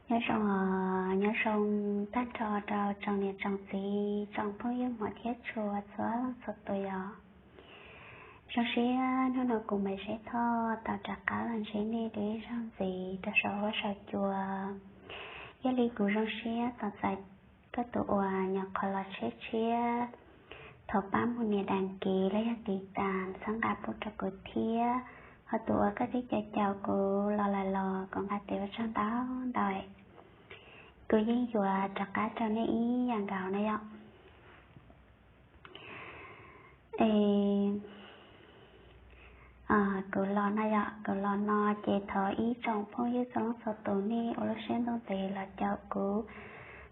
Nyob zoo, nyob zoo tag nrho rau tsoom niam tsoom txiv, tsoom phooj ywg hmov thiab tshua txhua leej txhua tus yom. Zoo siab hnub no kuv Maiv Zeb Thoj tau rov qab los ntsib nej dua ib zaug ntxiv rau saum huab saum cua. Yog li kuv zoo siab tos txais koj tus uas nyuam qhuav los tshiab tshiab, thov pab mus nias đăng ký los yog tiv tas txhawb nqa pub rau kuv thiab. Ho tus uas koj twb caum caum kuv los lawm los kuv nqa tes ua tsaug ntau ntau. Kuv yeej yuav rov qab rau nej ib yam nkaus na yom. Es kuv los no yom, kuv los no ces thov ib tsoom phooj ywg txhua leej txhua tus nej ua lub siab ntuj ntev los caum kuv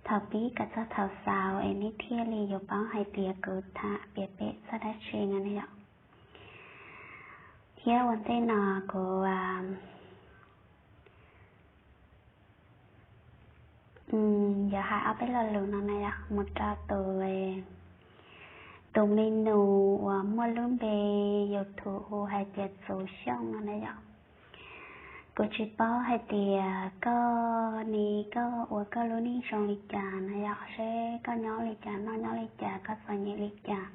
thaum pib kom txog thaum xaus es nej thiaj li yuav paub hais tias kuv tham piav pem txog dab tsi no na yom. Thiab ua ntej no kuv yuav hais ob peb lo lus no na yom, mus rau tus, tus me nus uas muaj lub npe YouTube hu hais tias Txus Xyooj no na yom. Kuv tsis paub hais tias koj ne, koj ua koj lub neej zoo li cas na yom, seb koj nyob li cas noj nyob li cas, koj txom nyem li cas,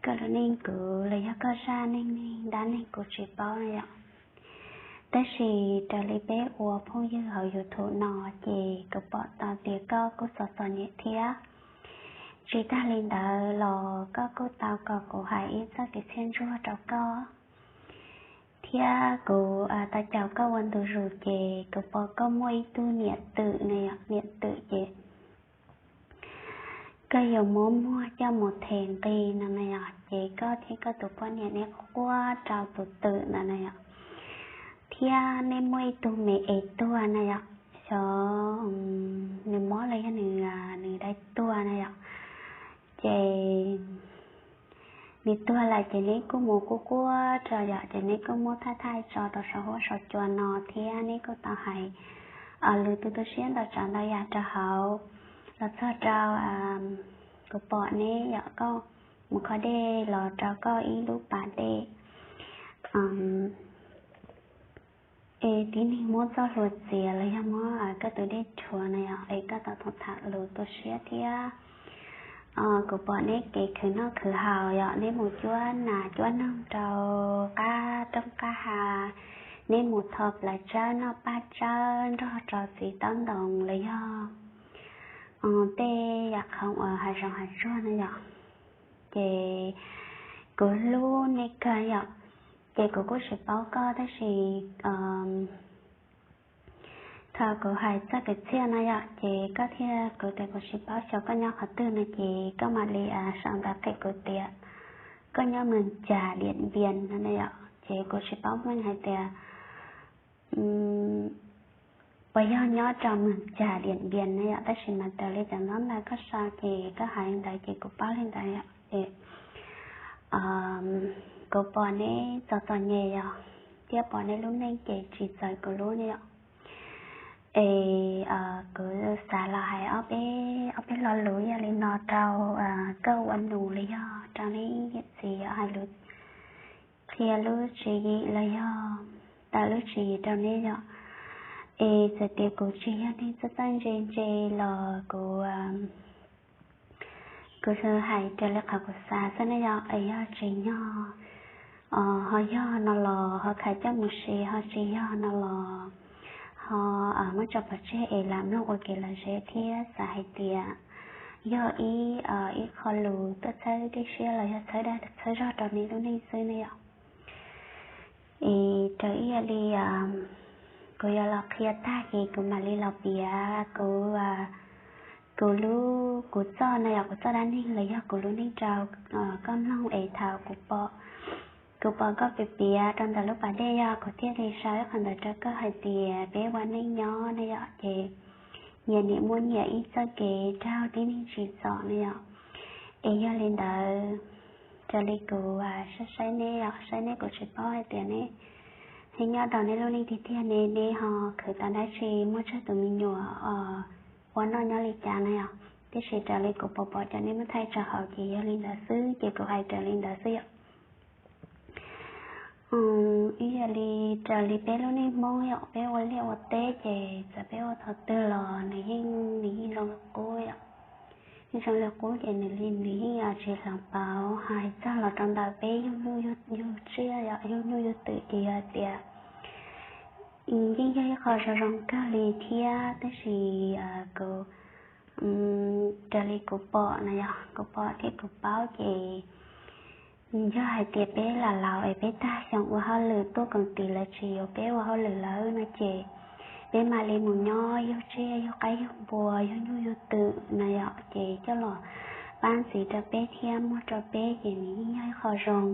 koj lub neej kuv los yog koj zaj neej neeg dab neeg kuv tsis paub na yom. Tab sis raws li peb ua phooj ywg hauv YouTube no ces kuv pom tau tias koj kuj txom txom nyem thiab. Tsis tag li ntawd los koj kuj tau kom kuv hais ib txoj kev txhiaj ntsuag rau koj. Thiab kuv tau caum koj ua ntu zus ces kuv pom koj muaj ib tug niam twm na yom, niam twm ces koj yuav muab muag coj mus them nqi no na yom, ces koj thiab koj tus poj niam nej quaj rau tus twm ntawd na yom. Thiab nej muaj ib tug me es tuag na yom, xyov nws mob los yog nws, nws dai tuag na yom. Ces nws tuag lawm ces neb kuj mus kuj quaj rau yom, ces neb kuj muab thaij thaij tso rau saum huab saum cua no thiab neb kuj tau hais lus tu tu siab ntau tsav ntau yam rau hauv. Los txog rau kuv pom neb yom, koj mus kho dej los rau koj ib lub pas dej, es tib neeg muab txoj hlua txiav los yog muab koj tus dej rhuav na yom, es koj tau tham lus tu siab thiab. Kuv pom neb kev khwv noj khwv haus yom, neb mus cuab nas cuab noog rau qab roob qab hav, neb mus tho plaws tsawb noj paj tsawb nrog rau txiv taub ntoos los yog tej yam khoom uas hav zoov hav tsuag na yom. Ces kuv hlub nej kawg yom. Ces kuv kuj tsis paub koj tab sis thaum kuv hais txoj kev txhiaj no yom, ces koj thiaj, kuv tias kuv tsis paub xyov koj nyob qhov twg no ces koj mam li sau ntawv qhia kuv tias koj nyob Moos Cas, Diam Npias no na yom. Ces kuv tsis paub meej hais tias puas yog nyob rau Moos Cas, Diam Npias na yom, tab sis mas raws li cov ntaub ntawv koj sau ces koj hais li ntawd ces kuv paub li ntawd yom. Es kuv pom neb txom txom nyem yom, thiab pom neb lub neej ces tsis txawv kuv lub ne yom. Es kuv xav los hais ob peb, ob peb lo lus yog li no rau koj ua nus los yog rau neb niam txiv hais lus qhia lub tswv yim los yog tawm lub tswv yim rau neb yom. Es txawm tias kuv tsis yog neeg txawj txawj ntse ntse los kuv kuv hais raws li qhov kuv xav xwb na yom. Es yog tsis yog, ho yog no los ho khaiv coj mus siv, ho tsis yog no los ho muab tso pov tseg es lam mloog ua kev lom zem thiab xav hais tias yog ib, ib qho lus tuaj txhawb dej siab los yog txhawb dag txhawb zog rau neb lub neej xwb ne yom. Es raws ib yam li kuv yuav los qhia tag ces kuv mam li los piav kuv, kuv lub, kuv txoj no yog kuv txoj dab neeg los yog kuv lub neej rau koj mloog es thaum kuv pom, kuv pom koj piav piav rau ntawm lub pas dej yog kuv thiaj li sau ib qho ntawd rau koj hais tias peb ua neej nyob ne yom. Ces nyias niam muaj nyias ib txoj kev raug tib neeg tsim txom ne yom. Es yog li ntawd, raws li kuv saib saib neb yom, saib neb kuv tsis paub hais tias neb, neb nyob rau neb lub neej tiag tiag ne neb ho khwv tau dab tsi, muaj tsawg tus me nyuam, ua noj nyob li cas na yom. Tiam sis raws li kuv pom pom cov neb muab thaij tso hauv ces yog li ntawd xwb ces kuv hais raws li ntawd xwb yom. Ib yam li raws li peb lub neej Hmoob yom, peb ua liaj ua teb ces txawm peb ua thaum twg los nws yeej, nws yeej zoo li qub yom. Yeej zoo li qub ces nws li nws yeej tsis hloov pauv. Hais txog los rau ntawm peb yug nyuj yug tsiaj yom, yug nyuj yug twm ces yog tias yeej yog ib qho zoo zoo kawg li thiab, tab sis kuv, raws li kuv pom no yog kuv pom thiab kuv paub ces yog hais tias peb lam laus es peb tag xyoo ua hauj lwm tuaj koom tis lawv tsis yuav peb ua hauj lwm lawm no ces peb mam li mus nyob yug tsiaj yug qaib yug npua yug nyuj yug twm no yom, ces coj los pab ntxiv rau peb thiab muag rau peb ces nws yeej yog ib qho zoo,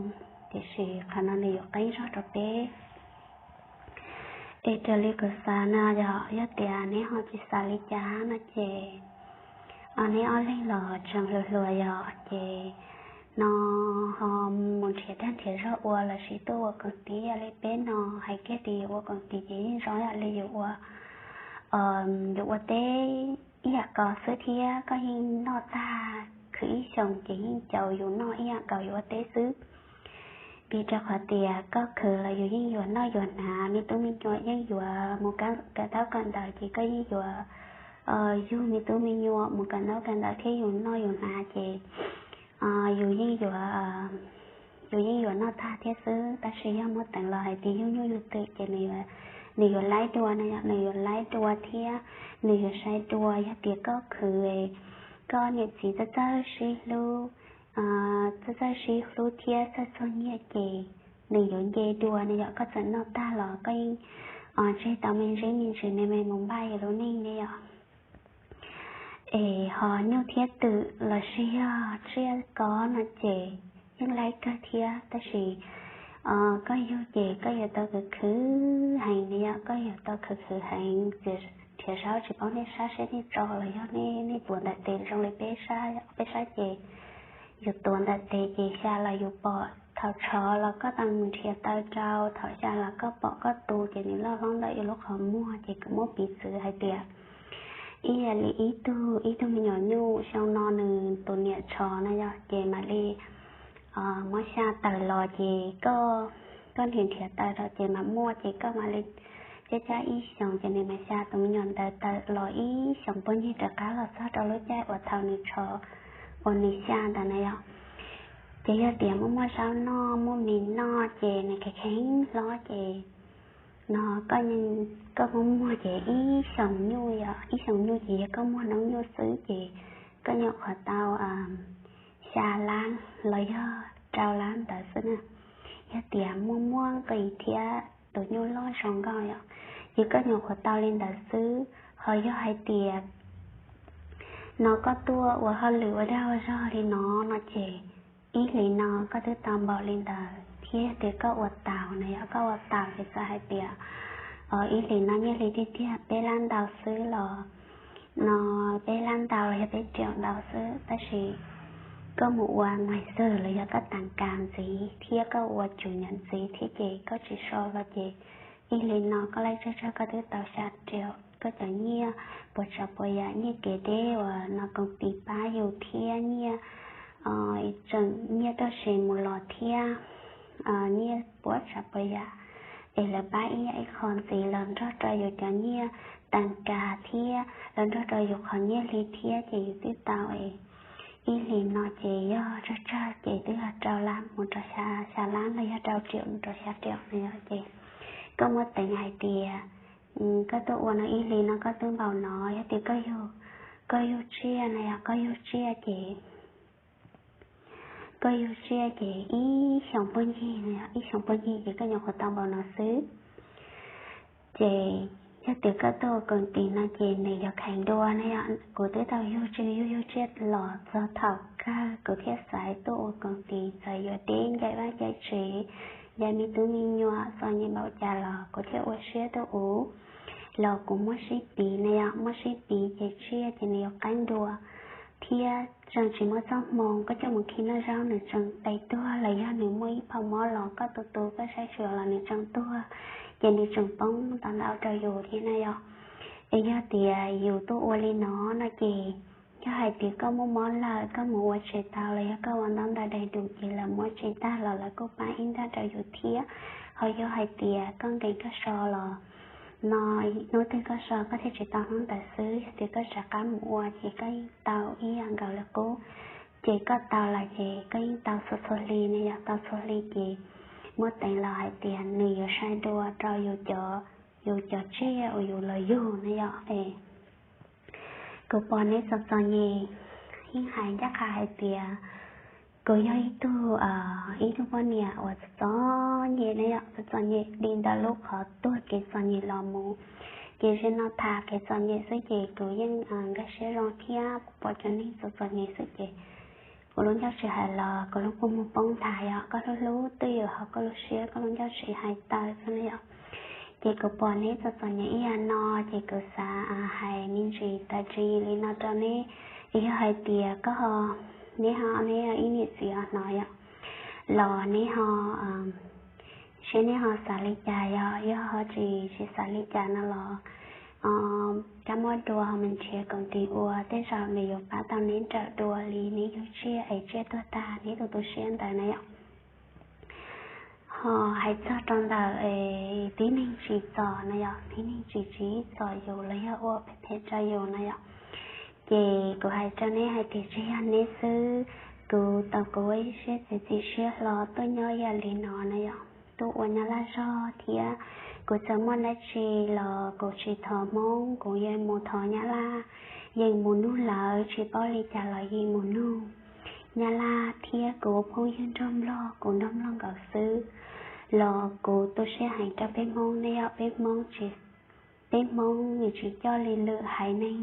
tiam sis qhov no nws yuav qeeb zog rau peb. Es raws li kuv xav no yog, yog tias neb ho tsis xav li cas no ces neb ob leeg los tseem hluas hluas yom, ces no ho mus nrhiav dag nrhiav zog ua lossis tuaj ua koom tis li peb no. Hais kiag tias yuav ua koom tis ces yeej zoo yam li yus ua, yus ua teb ib yam ko xwb thiab, koj yeej noj tag khwv ib xyoos ces yeej caum yus noj ib yam nkaus yus ua teb xwb. Vim rau qhov tias koj khwv los yus yeej yuav noj yuav hnav, me tub me nyuam yeej yuav mus kawm ntaub kawm ntawv ces koj yeej yuav yug me tub me nyuam mus kawm ntaub kawm ntawv thiab yus noj yus hnav ces yus yeej yuav, yus yeej yuav noj tag thiab xwb. Tab sis yog muaj teev los hais tias yug nyuj yug twm ces nws yuav laib dua no yom, nws yuav laib dua thiab nws yuav sai dua. Yog tias koj khwv, koj niam txiv txawj txawj sib hlub, txawj txawj sib hlub thiab txawj txuag nyiaj ces nws yuav nce dua no yom. Koj txawm noj tag los koj yeej tseg tau me ntsis me ntsis me me mus npaj yus lub neej ne yom. Es ho nyuj thiab twm lossis yog tsiaj ko no ces yeej laib kawg thiab, tab sis koj yug ces koj yuav tau khwv khwv heev ne yom, koj yuav tau khwv khwv heev, nrhiav zaub tsis paub nej sab seb nej tso los yog nej tuav ntawm tes zoo li peb sab, peb sab ces yus tuav ntawm tes ces xya los yus pom, thaum tshov los koj tau mus nrhiav taw rau, thaum xya los koj pom koj tu ces nws loj hlob ntawm yus lub qhov muag ces kuv muab piv txwv hais tias ib yam li ib tug, ib tug me nyuam nyuj xyoo no nws tus niam tshov no yom, ces mam li muab xya tawm los ces koj, koj nrhiav nrhiav taw rau ces mam muaj ces koj mam li cab cab ib xyoos ces nws mam xya tus me nyuam ntawd tawm los ib xyoos puag ncig rov qab los txog rau lub caij uas thaum nws tshov uas nws xya ntawd na yom. Ces yog tias muaj muaj zaub noj muaj mis noj ces nws kheev kheev hlob ces no koj, koj muab muag ces ib xyoos nyuj yom, ib xyoos nyuj ces yog koj muag noob nyuj xwb ces koj nyuam qhuav tau xya lab los yog rau lab ntawd xwb na. Yog tias muaj muaj nqis thiab tus nyuj loj zoo nkauj yom, ces koj nyuam qhuav tau li ntawd xwb. Ho yog hais tias no koj tuaj ua hauj lwm ua dag ua zog li no no ces ib hlis no koj twb tau npaum li ntawd thiab. Yog tias koj ua taus na yom, koj ua taus ces txawm hais tias ib hlis no nyiaj hli tiag tiag peb lab ntau xwb los no, peb lab ntau los yog peb riaum ntau xwb, tab sis koj mus ua mais xwm los yog koj tas kas ntxiv thiab koj ua cus nyam ntxiv thiab ces koj tsis so los ces ib hlis no koj laij tsawg tsawg koj twb tau xya riaum. Koj cov nyiaj puas tsav puas yam, nyiaj kev deb uas no koom tis pab yus thiab nyiaj tseem nyiaj tuaj se mus los thiab nyiaj puas tsav puas yam es lawv pab ib yam ib qho ntxiv los nrog rau yus cov nyiaj tas kas thiab los nrog rau yus qhov nyiaj hli thiab ces yus twb tau es ib hlis no ces yog tsawg tsawg ces twb yog rau lab mus rau xya lab los yog rau riaum mus rau xya riaum no yom. Ces koj muab teev hais tias koj tuaj ua no ib hlis no koj twb npaum no, yog tias koj yug tsiaj no yog koj yug tsiaj ces koj yug tsiaj ces ib xyoos puag ncig no, ib xyoos puag ncig ces koj nyuam qhuav tau npaum no xwb. Ces yog tias koj tuaj ua koom tis no ces nws yuav kheev dua no yom. Kuv twb tau yug tsiaj, yug yug tsiaj los txog thaum kawg kuv thiaj xav tuaj ua koom tis, txawm yuav deb ncaim vaj ncaim tsev, ncaim me tub me nyuam txom nyem npaum cas los kuv thiaj ua siab tuaj ua. Los kuv muab sib piv na yom, muab sib piv ces tsiaj ces nws yuav qeeb dua thiab tseem tsis muaj txoj hmoo. Koj coj mus khi noj zaub nws tseem qe tuag, los yog nws muaj ib phau mob los koj tu tu koj saib xyuas los nws tseem tuag, ces nws tseem poob ntau ntau rau yus thiab na yom. Es yog tias yus tuaj ua li no no ces yog hais tias koj muaj mob lawm koj mus ua tsis tau los yog koj ua ntaub ntawv daim duj ces lawv muab tsis tag los lawv kuj pab ib nrag rau yus thiab. Ho yog hais tias koj nkees koj so los no, hnub twg koj so koj thiaj tsis tau hnub ntawd xwb, yog tias koj rov qab mus ua ces koj yeej tau ib yam nkaus li qub. Ces koj tau lawm ces koj yeej tau txhua txhua hli ne yom, tau txhua hli ces muaj teev los hais tias nws yuav sai dua rau yus cov, yus cov tsiaj uas yus los yug ne yom. Es kuv pom neb txom txom nyem, yeej hais ncaj qha hais tias kuv yog ib tug, ib tug poj niam uas txom txom nyem ne yom, txom txom nyem li ntawm lub qhov tuag kev txom nyem los mus. Ces zaum no tham kev txom nyem xwb ces kuv yeej nkag siab zoo thiab, pom cov neeg txom txom nyem xwb ces kuv lub ncauj tsis hais los kuv lub kua muag poob nthav yom. Koj hlub hlub twj ywm hauv koj lub siab, koj lub ncauj tsis hais tawm xwb ne yom. Ces kuv pom neb txom txom nyem ib yam no ces kuv xav hais me ntsis tawm tswv yim li no rau neb. Yog hais tias koj, neb ho, neb ib niam txiv ho hnov yom, los neb ho, seb neb ho xav li cas yom. Yog ho tsis, tsis xav li cas no los kab mob dua ho mus nrhiav koom tis ua, tej zaum nws yuav pab tau neb nrawm dua li neb yug tsiaj es tsiaj tuag tag neb tu tu siab ntawd na yom. Ho hais txog rau ntawm es tib neeg tsim txom no yom, tib neeg tsim tsis txom yus los yog ua phem phem rau yus no yom, ces kuv hais rau neb hais tias tsis yog neb xwb, kuv tau kuv ua ib siab txiav txim siab hlo tuaj nyob ib yam li no na yom, tuaj ua Nyab Laj zog thiab. Kuv txawm muaj dab tsi los kuv tsis thov Hmoob, kuv yeej mus thov Nyab Laj, yeej mus nug lawv, tsis paub li cas los yeej mus nug Nyab Laj. Thiab kuv ua phooj ywg nrog Nplog, kuv nrog Nplog nkawd xwb, los kuv tu siab heev rau peb Hmoob ne yom. Peb Hmoob tsis, peb Hmoob nws tsis coj li lwm haiv neeg.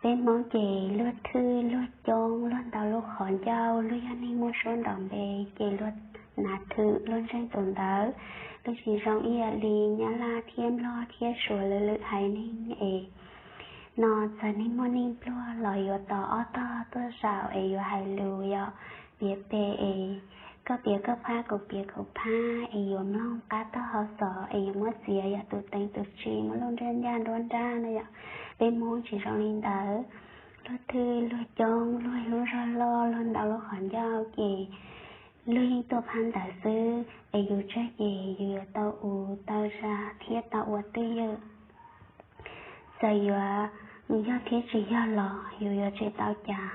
Peb Hmoob ces luag thwj luag coob, luag ntau lub qhov ncauj, luag yog neeg muaj suab nrov npe ces luag hnav thwm luag ntseeg tus ntawd. Twb tsis zoo ib yam li Nyab Laj thiab Nplog thiab Suav lwm lwm haiv neeg es no txawm neeg muaj neeg pluag los yuav tos ob tog tuaj zaum es yuav hais lus yom, piav pe es koj piav koj phab kuv piav kuv phab es yuav mloog qab tog hauv xov es yuav muab txiav yam tus teev tus tsi, muab lub nruab ncaj nruab nrab na yom. Peb Hmoob tsis zoo li ntawd, luag thwj luag coob, luag lub zog loj, luag ntau lub qhov ncauj ces luag yeej tuaj phab ntawd xwb es yus tsawg ces yus yuav tau ua tau zam thiab tau ua twj ywm. Txawm yuav yog thiab tsis yog los yus yuav tsis tau cas.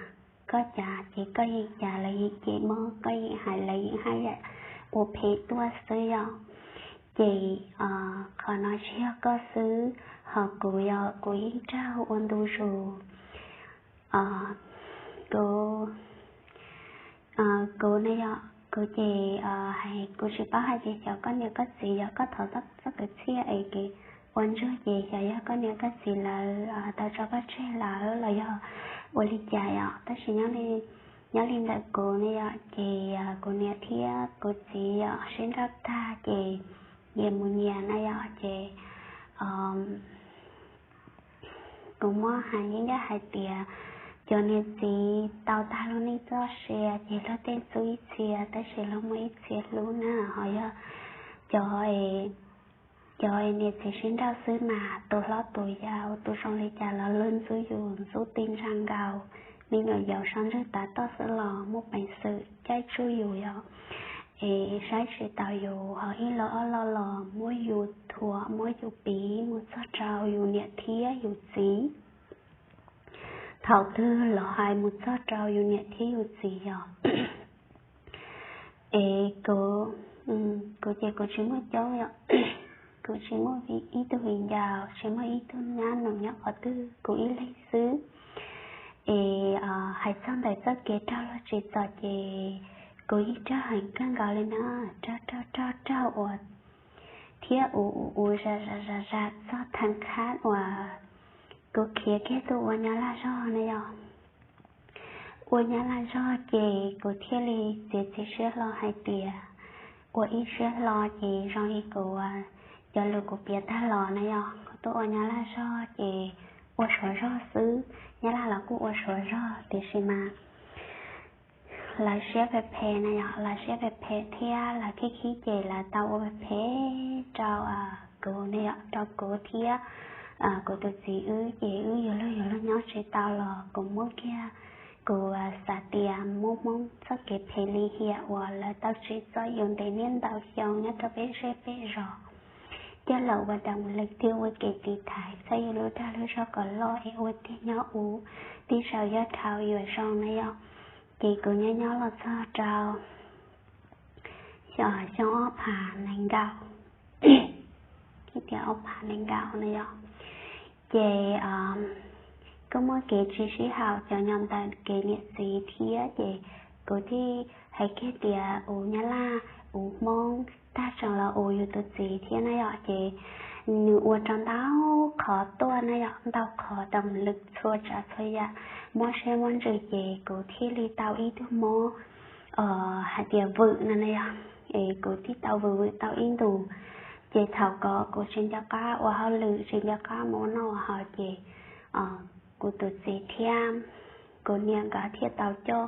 Koj cas ces koj yeem cas lawv yeem cem mob, koj yeem hais lawv yeem haj yam ua phem tuaj xwb yom. Ces qhov no tsis yog koj xwb, ho kuv yog kuv yeej raug ua ntu zus. Kuv, kuv ne yom, kuv ces hais kuv tsis paub hais tias xyov koj niam koj txiv yog koj thov txoj kwv txhiaj es kev ua ntsuag ces xyov yog koj niam koj txiv lawv tau tso koj tseg lawm los yog ua li cas yom. Tab sis nyob li ntawm kuv ne yom, ces kuv niam thiab kuv txiv yom sib nrauj tag ces nyias mus nyias na yom. Ces kuv muab hais ncaj ncaj hais tias cov niam txiv tau tag lub neej txoj sia ces luag tej ntxub ib txhia tab sis luag muaj ib txhia hlub na. Ho yog cov, cov niam txiv sib nrauj xwb mas tus hlob tus yau tus zoo li cas los luag ntxub yus ntxub ti ntsa nkaus. Me nyuam yaus sau ntswg tav toj xwb los muaj peev xwm caij tsuj yus yom, es saib tsis taus yus, ho ib lo ob lo los muab yus thuam muab yus piv mus txog rau yus niam thiab yus txiv. Thaum twg los hais mus txog rau yus niam thiab yus txiv yom. Es kuv, kuv ces kuv tsis muaj coob yom, kuv tsis muaj ib tug viv ncaus, tsis muaj ib tug nyab nus nyob qhov twg, kuv ib leeg xwb. Es hais txog ntawm txoj kev raug luag tsim txom ces kuv yeej raug heev kawg nkaus li na, raug raug raug raug uas thiab ua ua ua zam zam zam zam txog thav khab uas kuv khiav kiag tuaj ua Nyab Laj zog na yom. Ua Nyab Laj zog ces kuv thiaj li txiav txim siab hlo hais tias ua ib siab hlo ces zoo li kuv, cov lus kuv piav tag los na yom, kuv tuaj ua Nyab Laj zog ces ua Suav zog xwb, Nyab Laj los kuj ua Suav zog tiam sis mas lawv siab phem phem na yom, lawv siab phem phem thiab lawv khib khib ces lawv tau ua phem phem rau kuv ne yom, rau kuv thiab kuv tus txiv wb ces wb yuav luag yuav luag nyob tsis tau los kuv muab kiag kuv xav tias muab Hmoob txoj kev phem lim hiam uas lawv tau tsim txom yus ntev niaj ntau xyoo nyob rau peb zej peb zos coj los ua dab lwm thiab ua kev tiv thaiv txhawb yus lub dag lub zog kom loj es ua tiag nyob ua tib zaug yog dhau yuav zoo na yom. Ces kuv nyob nyob los txog rau xyoo ob phav nees nkaum, tias ob phav nees nkaum na yom. Ces kuj muaj kev tsis sib haum cov nyob ntawm kev niam txiv thiab ces kuv thiaj hais kiag tias ua nyab laj, ua Hmoob tag tseem los ua yus tus txiv thiab na yom. Ces nws ua rau ntau qhov tuaj na yom, ntau qhov rau lwm txhua tsav txhua yam, mob siab mob ntsws ces kuv thiaj li tau ib tug mob hais tias vwm no na yom. Es kuv thiaj tau vwm vwm tau ib ntus. Ces thaum ko kuv tsis nco qab ua hauj lwm, tsis nco qab mus ua noj ua haus ces kuv tus txiv thiab kuv niam nkawd thiaj tau coj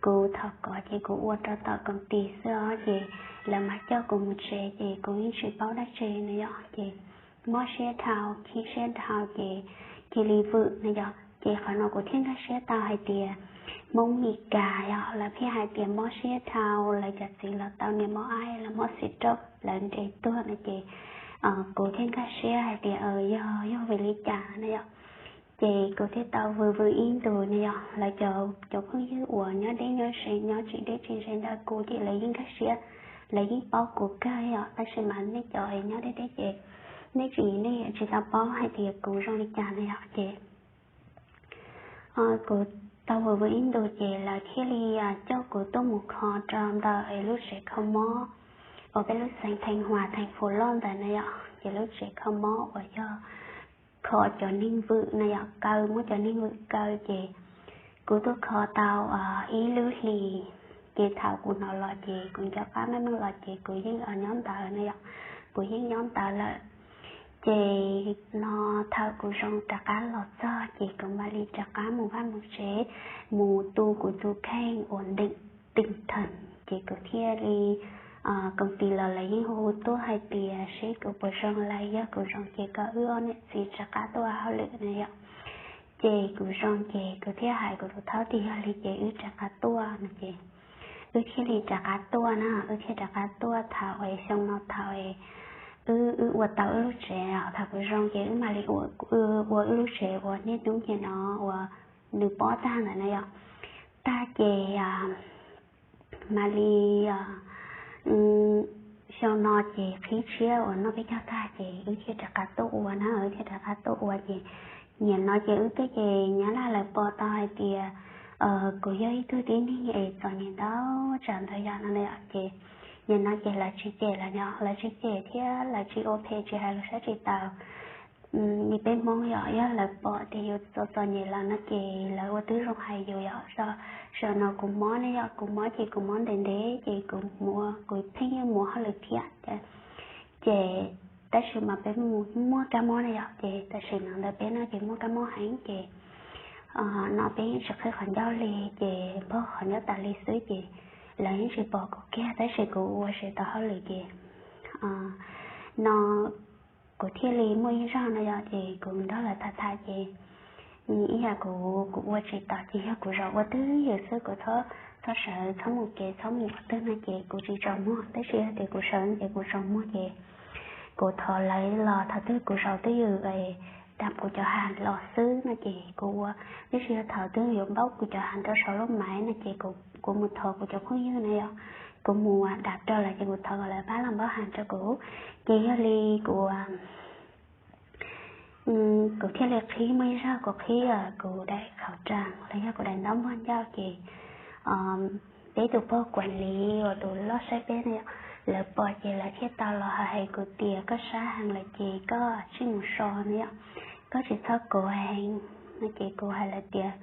kuv. Thaum ko ces kuv ua rau tom koom tis xwb os, ces lawv mam coj kuv mus tsev ces kuv yeej tsis paub dab tsi na yom. Ces mob siab dhau, chim siab dhau ces cia li vwm na yom. Ces qhov no kuv thiaj nkag siab tau hais tias Hmoob Mes Kas yog lawv pheej hais tias mob siab dhau, lawv cov txiv los tau niam mob aib, lawv mob xis roj, lawv nres tuag no ces kuv thiaj nkag siab hais tias yog, yog vim li cas na yom. Ces kuv thiaj tau vwm vwm ib ntus na yom, lawv cov, cov phooj ywg uas nyob deb nyob ze, nyob tsis deb tsis ze ntawm kuv ces lawv yeej nkag siab, lawv yeej paub kuv kawg yom. Tab sis mas nej cov es nyob deb deb ces nej tsis, nej tsis tau paub hais tias kuv zoo li cas na yom. Ces kuv tau vwm vwm ib ntus ces lawv thiaj li coj kuv tuaj mus kho rau ntawm lub tsev kho mob uas peb lub xeev Theej Huas, theej Fuv Loj ntawd na yom. Ces lub tsev kho mob uas yog kho cov neeg vwm na yom, kaw, muab cov neeg vwm kaw ces kuv tuaj kho tau ib lub hlis. Ces thaum kuv hnov los ces kuv nco qab meej meej los ces kuv yeej nyob ntawd na yom, kuv yeej nyob ntawd lawm. Ces no thaum kuv zoo rov qab los txog ces kuv mam li rov qab mus vaj mus tsev, mus tu kuv tus kheej uas nteem teej theem. Ces kuv thiaj li, koom tis los lawv yeej hu tuaj hais tias seb kuv puas zoo, lawv yog kuv zoo ces kom wb ob niam txiv rov qab tuaj hauj lwm na yom. Ces kuv zoo ces kuv thiaj hais kuv tus thaub tias yog li ces wb rov qab tuaj no ces wb thiaj li rov qab tuaj na, wb thiaj rov qab tuaj thaum es xyoo no thaum es wb, wb ua tau wb lub tsev os, thaum kuv zoo ces wb mam li ua, ua wb lub tsev uas niaj hnub nim no uas nws pob tag ntawd na yom. Tag ces mam li xyoo no ces qhib tshiab uas noj peb caug tag ces wb thiaj rov qab tuaj ua na, wb thiaj rov qab tuaj ua ces nim no ces wb tuaj ces nyab laj lawv pom tau hais tias kuv yog ib tug tib neeg es txom nyem ntau tsav ntau yam no na yom. Ces nim no ces lawv tsis cem lawm no, lawv tsis cem thiab lawv tsis ua phem tsis hais lus sab tsis taus li peb Hmoob yom. Yog lawv pom tias yus txom txom nyem lawm no ces lawv ua tib zoo hais yus yom. Zaum no kuv mob ne yom, kuv mob ces kuv mob ntev ntev ces kuv mus ua, kuv pheej yuav mus ua hauj lwm thiab ces, tab sis mas peb mus muaj kab mob ne yom, ces tam sim no ntawd peb no ces muaj kab mob heev ces no peb yeej tsis qhib qhov ncauj li, ces npog qhov ncauj tas li xwb ces lawv yeej tsis pom kuv kiag tab sis kuv ua tsis tau hauj lwm ces no kuv thiaj li muaj ib zaug no yom, ces kuv nrog lawv tham tham ces ib yam kuv, kuv ua tsis tau ces yog kuv zaum ua twj ywm xwb, kuv txhob sawv txhob mus kev txhob mus ua twg no ces kuv tsis tsaus muag. Tab sis yog tias kuv sawv ces kuv tsaus muag ces kuv thov lawv los thaum twg kuv zaum twj ywm es dam kuv cov has los xwb no ces kuv ua. Tab sis yog thaum twg yuav npaub kuv cov has rau saum lub maiv no ces kuv mus thov kuv cov phooj ywg na yom, kuv mus dam rau lawv ces kuv thov kom lawv pab los npaub has rau kuv. Ces yog li kuv kuv thiaj li qhib, muaj ib zaug kuv qhib kuv daim khauv ras los yog kuv daim ntaub npog ncauj ces peb tus pog kuam li uas tus loj saib peb ne, lawv pom ces lawv thiaj tau los hais kuv tias koj sab heev lawm ces koj tsij mus so ne yom, koj tsis txhob kov heev no ces kuv hais lawv tias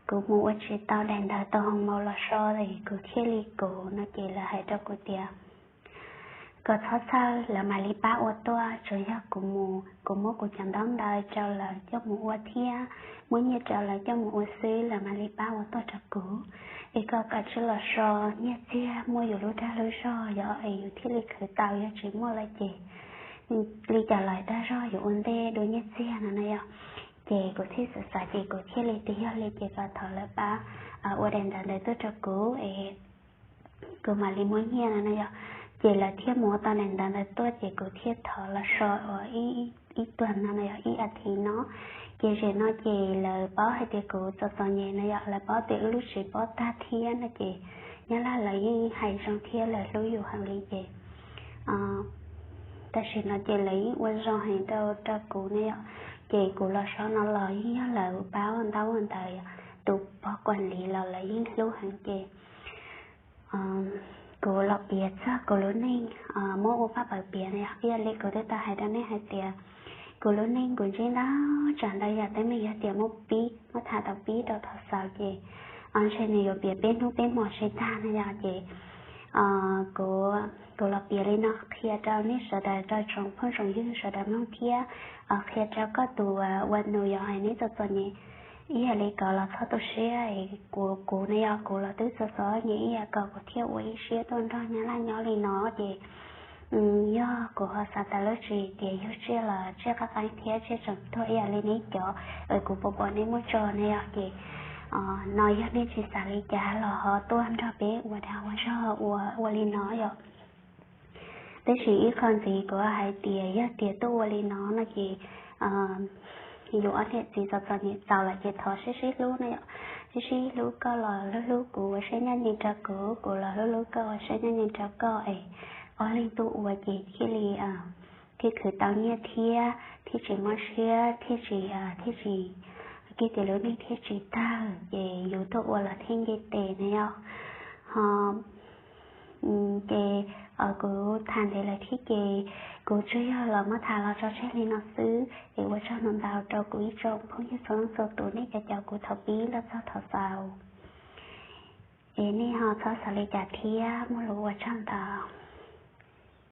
kuv mus ua tsis tau daim ntawv tau hoo maus los so es kuv thiaj li kov no ces lawv hais rau kuv tias kom txhob txhawj, lawv mam li pab ua tuaj, tsuas yog kuv mus kuv muab kuv cov ntaub ntawv rau lawv coj mus ua thiab muab nyiaj rau lawv coj mus ua xwb, lawv mam li pab ua tuaj rau kuv. Es koj kav tsij los so, nyiaj txiag muaj yus lub dag lub zog yom, es yus thiaj li khwv tau, yog tsis muaj lawm ces li cas los dag zog yus ua ntej dua nyiaj txiag no na yom. Ces kuv thiaj xav xav ces kuv thiaj li tias yog li ces kom thov lawv pab ua daim ntawv ntawd tuaj rau kuv es kuv mam li muab nyiaj no no yom. Ces lawv thiaj muab tau daim ntawv ntawd tuaj ces kuv thiaj thov los so ua ib tuag no no yog ib as thiv no. Ces zaum no ces lawv paub hais tias kuv txom txom nyem no yom, lawv paub tias wb lub tsev pob tag thiab no ces Nyab Laj lawv yeej hais zoo thiab lawv hlub yus heev li ces tam sim no ces lawv yeej ua zoo heev rau rau kuv ne yom. Ces kuv los so no los yeej yog lawv pab ua ntaub ua ntawv, tus pog kuam li los lawv yeej hlub heev ces kuv los piav txog kuv lub neej, muab ua paj pawg piav no yog ib yam li kuv twb tau hais rau nej hais tias kuv lub neej kuv ntsib ntau tsav ntau yam teeb meem, yog tias muab pib muab tham tau pib rau thaum xaus ces ntshe nws yuav piav peb hnub peb hmo tsis tag no yom. Ces kuv los piav li no qhia rau nej sawv daws, rau tsoom phooj tsoom ywg sawv daws mloog thiab qhia rau koj tus ua nus yog hais neb txom txom nyem ib yam li ko los txhob tu siab. Kuv kuv ne yog kuv los twb txom txom nyem ib yam ko kuv thiaj ua ib siab tuaj nrog Nyab Laj nyob li no ces yog kuv ho xav tas lub tsis tias yug tsiaj los tsiaj qab qeeb thiab tsiaj tseem tuag ib yam li neb cov uas kuv pom pom neb muab tso ne yom. Ces no yog nej tsis xav li cas los ho tuaj nrog peb ua dag ua zog ua ua li no yom. Tab sis ib qho ntxiv kuv hais tias yog tias tuaj ua li no no ces yus ob niam txiv txom txom nyem txaus lawm ces thov sib sib hlub no yom. Sib sib hlub, koj los hlub hlub kuv ua siab ncaj ncees rau kuv, kuv los hlub hlub koj ua siab ncaj ncees rau koj es ob leeg tuaj ua ces thiaj li thiaj khwv tau nyiaj thiab thiaj tsis mob siab, thiaj tsis thiaj tsis, kiag tias lub neej thiaj tsis tawg ces yus tuaj ua los thiaj nce tes na yom. Ho ces kuv tham ntev lawm thiab ces kuv tsuas yog los muab tham los tso tseg li no xwb es ua tsaug ntau ntau rau kuv ib tsoom phooj ywg txhua leej txhua tus nej cov caum kuv thaum pib los txog thaum xaus. Es nej ho txhob xav li cas thiab muaj lus ua tsaug ntau.